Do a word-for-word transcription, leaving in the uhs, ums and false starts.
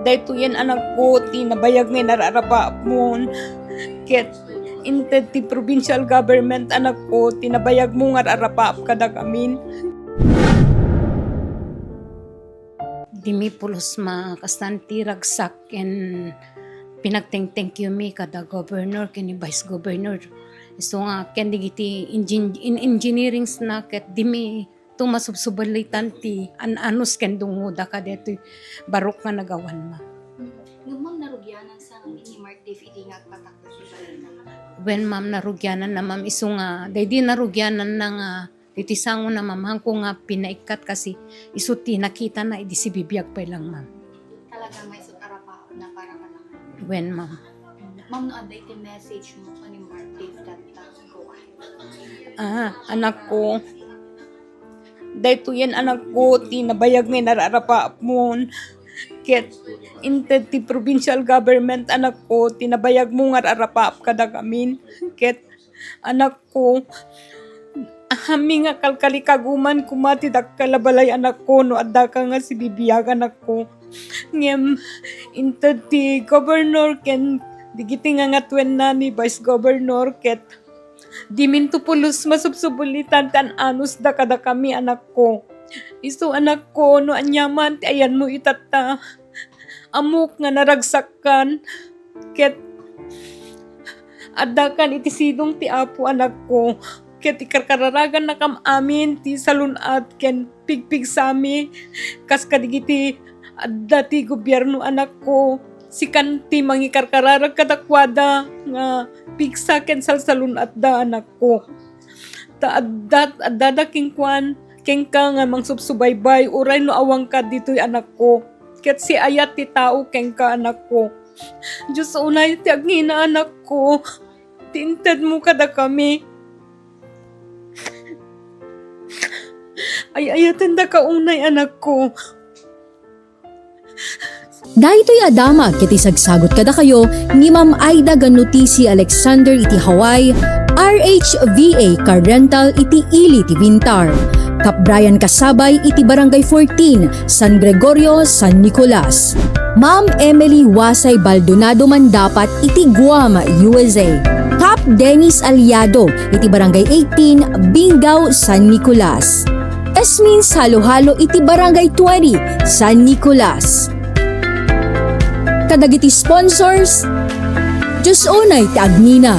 Daytoyen, anakko, ti nabayag nga inararapaapmon. Ket inted ti provincial government, anakko, ti nabayagmo nga ararapaap kadakamin. Dimi pulos ma kastan ti ragsak ken pinagteng-thank you mi kada governor ken ni vice governor. Isu nga ken digiti engin-, in engineerings na ket dimi to masubsubulitan ti an-anus ken dungoda kadaytoy barok nga nagawan, ma'am. Ngem, ma'am, narugianan sa ngamin ni Mark Dave iti nga agpatakder ti balayna? Wen, ma'am, narugianan na, ma'am, isu nga daydi narugianan na nga diti sango na, ma'am, haanko nga pinaikkat kasi isu ti nakita na idi sibibiag pay lang, ma'am. Talaga nga isu ti arapaap na para kadakayo? Wen, ma'am. Ma'am, no adda iti message mo ken ni Mark Dave that time, go ahead. Ah, anakko. Daytoyen, anakko, ti nabayag nga inararapaapmon. Ket inted ti provincial government, anakko, ti nabayagmo nga ararapaap kadakamin. Ket, anakko, amin nga kalkalikaguman koma ti dakkel a balay, anakko, no addaka nga sibibiag, anakko. Ngem inted ti governor ken digiti ngangatuenna ni vice governor ket diminto pulos masubsubulitan ti an-anusda kadakami, anakko. Isu, anakko, no aniaman ti ayanmo itatta, ammok nga naragsakkan ket addakan iti sidong ti Apo, anakko. Ket ikarkararagannakam amin ti salun-at ken pigpigsami kas kadigiti adda ti gobierno, anakko. Sikan ti mangikarkararag kadakuada nga pigsa ken salsalun-atda, anakko. Ta adda, addada kenkuan, kenka nga mangsubsubaybay, uray no awanka ditoy, anakko. Ket siayat ti tao kenka, anakko. Dios unay ti agngina, anakko. Ti intedmo kadakami. Ay-ayatendaka unay, anakko. Daytoy a damag ket isagsagut kadakayo ni Ma'am Aida Ganutici Alexander iti Hawaii, R H V A car rental iti ili ti Vintar. Kap Brian Kasabay iti Barangay fourteen, San Gregorio, San Nicolas. Ma'am Emily Wasay Baldonado Mandapat iti Guam, U S A. Kap Dennis Aliado iti Barangay eighteen, Binggao, San Nicolas. Esmin Saluhalo iti Barangay twenty, San Nicolas. Kadagiti sponsors, Dios unay ti agngina.